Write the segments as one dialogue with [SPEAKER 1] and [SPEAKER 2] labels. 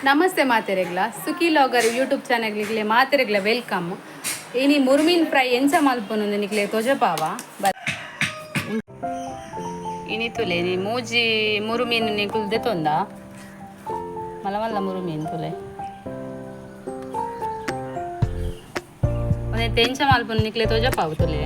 [SPEAKER 1] ನಮಸ್ತೆ ಮಾತೆರೆಗ್ಲ, ಸುಖಿ logger YouTube ಚಾನೆಲ್ಗೆ ಮಾತೆರೆಗ್ಲ welcome. ಇನಿ ಮುರ್ಮೀನ್ ಫ್ರೈ ಎಂಚ ಮಲ್ಪುನು ನಿಕ್ಲೆ ತೊಜಪಾವ. ಇನಿ ತುಲೆ, ನೀ ಮೂಜಿ ಮುರುಮೀನು ನಿಕುಲ್ ದೆತೊಂದ, ಮಲ್ಲ ಮಲ್ಲ ಮುರುಮೀನ್ ತುಲೆ. ಒಂದೆಂಚ ಎಂಚ ಮಲ್ಪುನು ನಿಕ್ಲೆ ತೊಜಪಾವ ತುಲೆ.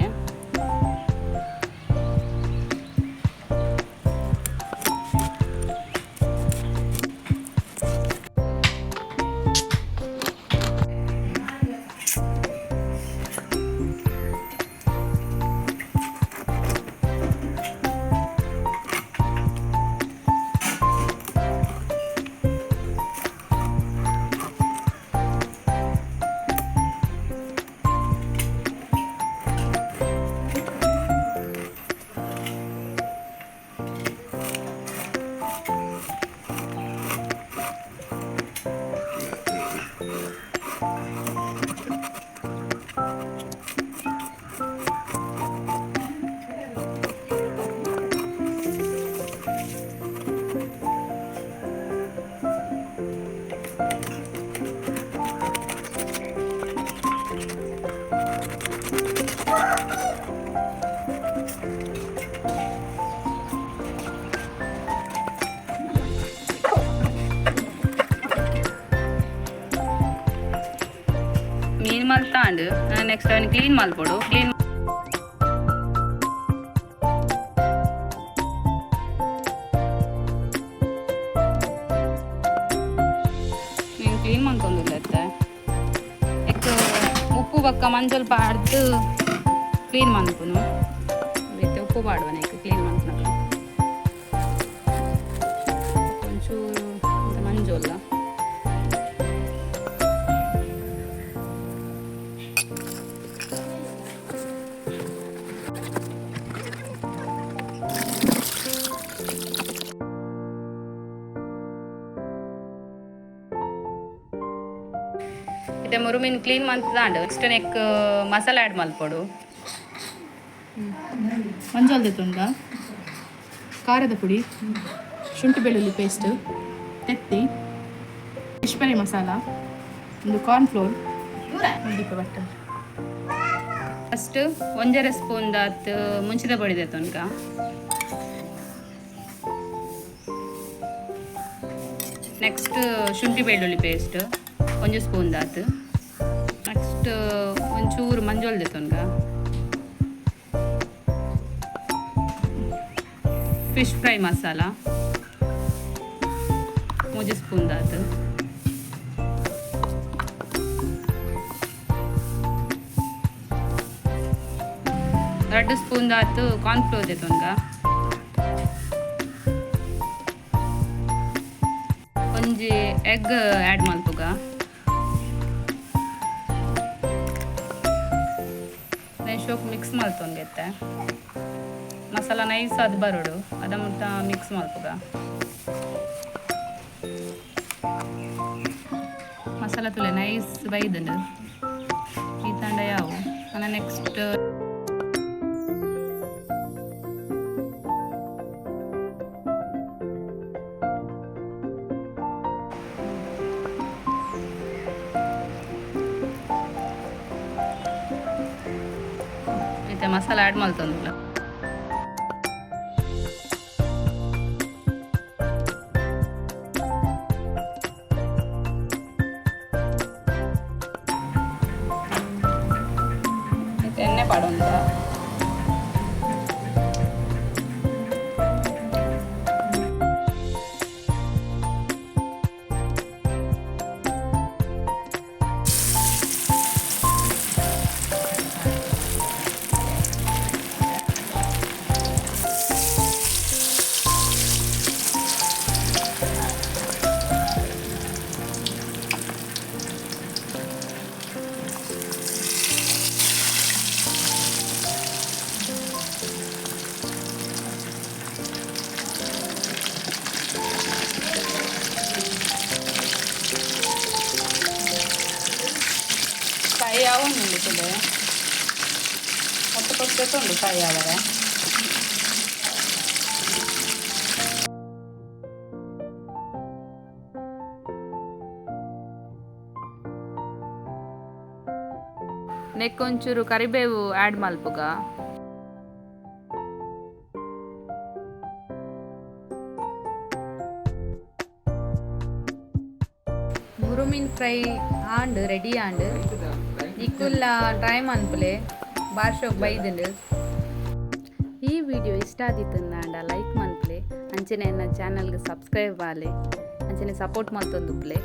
[SPEAKER 1] ಮೀನ್ ಮಲ್ತಾಂಡ್, ನೆಕ್ಸ್ಟ್ ಅವನ್ ಕ್ಲೀನ್ ಮಲ್ಪೊಡು. ಕ್ಲೀನ್ ಮೀನ್ ಕ್ಲೀನ್ ಮಂತೊಂದುಲ್ಲೆತ್ತೆ. ಎಕ್ ಉಪ್ಪು ಬೊಕ್ಕ ಮಂಜಲ್ ಪಾಡ್ದು ಕ್ಲೀನ್ ಮನ್ಪುನು. ಇತ್ತೆ ಉಪ್ಪು ಪಾಡುವನ ಎಕ್ ಕ್ಲೀನ್ ಮನ್ಪುನಗ. ಒಂಚೂರು ಮಂಜೊಲ್ಲ. ಇತ್ತೆ ಮುರುಮೀನ್ ಕ್ಲೀನ್ ಮಂತ್ದಾಂಡ್, ನೆಕ್ಸ್ಟ್ ನೆಕ್ ಮಸಾಲೆ ಆ್ಯಡ್ ಮಲ್ಪೊಡು.
[SPEAKER 2] ಮಂಜಲ್ ದೆತ್ತುಂಡ, ಖಾರದ ಪುಡಿ, ಶುಂಠಿ ಬೆಳ್ಳುಳ್ಳಿ ಪೇಸ್ಟ್, ತೆತ್ತಿ, ಫಿಶ್ ಫ್ರೈ ಮಸಾಲ, ಒಂದು ಕಾರ್ನ್ ಫ್ಲೋರ್, ದೀಪ ಬಟ್ಟರ್.
[SPEAKER 1] ಫಸ್ಟ್ ಒಂಜರೆ ಸ್ಪೂನ್ ದಾತ್ ಮುಂಚಿದ ಪೊಡಿ ದೆತ್ತೊನ್ಕ. ನೆಕ್ಸ್ಟ್ ಶುಂಠಿ ಬೆಳ್ಳುಳ್ಳಿ ಪೇಸ್ಟ್ ಒಂಜಿ ಸ್ಪೂನ್ ದಾತ್. ನೆಕ್ಸ್ಟ್ ಒಂಚೂರು ಮಂಜೊಲ್ ದೆತ್ತೊನ್ಕ. ಫಿಶ್ ಫ್ರೈ ಮಸಾಲ ಮೂಜಿ ಸ್ಪೂನ್ ದಾತ್. ರಡ್ಡ್ ಸ್ಪೂನ್ ದಾತ್ ಕಾರ್ನ್ ಫ್ಲೋರ್ ದೆತ್ತೊನ್ಕ. ಒಂಜಿ ಎಗ್ ಆ್ಯಡ್ ಮಲ್ಪುಗ. ಶೋಕ್ ಮಿಕ್ಸ್ ಮಲ್ತೊನ್ಗೆ. ಮಸಾಲ ನೈಸ್ ಅದು ಬರೋಡು, ಅದ ಮುಟ್ಟ ಮಿಕ್ಸ್ ಮಲ್ಪುಗ. ಮಸಾಲ ತುಲೆ, ನೈಸ್ ಬೈದುಂಡು. ಈ ತಂಡ ಯಾವು ಅನ್ನ ನೆಕ್ಸ್ಟ್ ಇತ್ತೆ ಮಸಾಲ ಆ್ಯಡ್ ಮಲ್ತೊಂದುಲ್ಲ. ಇತ್ತೆ ಎಣ್ಣೆ ಪಾಡೊಂದ. ಫ್ರೈ ಆವೊಂದುಂಡು ತುಲೆ, ಪೊತ್ತು ಪೊತ್ತು ಉಂಡು ಫ್ರೈ ಆವರೆ. ನೆಕ್ಕೊಂಚೂರು ಕರಿಬೇವು ಆ್ಯಡ್ ಮಲ್ಪುಗ. ಮುರುಮೀನ್ ಫ್ರೈ ಆಂಡ್, ರೆಡಿ ಆಂಡ್. ನಿಕುಲ್ಲ ಟ್ರೈ ಮನ್ಪುಲೆ. ಬಾರ್ಶೋಕ್ ಬೈದುಂಡು. ಈ ವಿಡಿಯೋ ಇಷ್ಟ ಆದಿತ್ತುಂದಾಂಡ ಲೈಕ್ ಮನ್ಪುಲೆ, ಅಂಚನೆ ಎನ್ನ ಚಾನಲ್ಗೆ ಸಬ್ಸ್ಕ್ರೈಬ್ ಆಲೆ, ಅಂಚನೆ ಸಪೋರ್ಟ್ ಮಲ್ತೊಂದುಪ್ಪುಲೆ.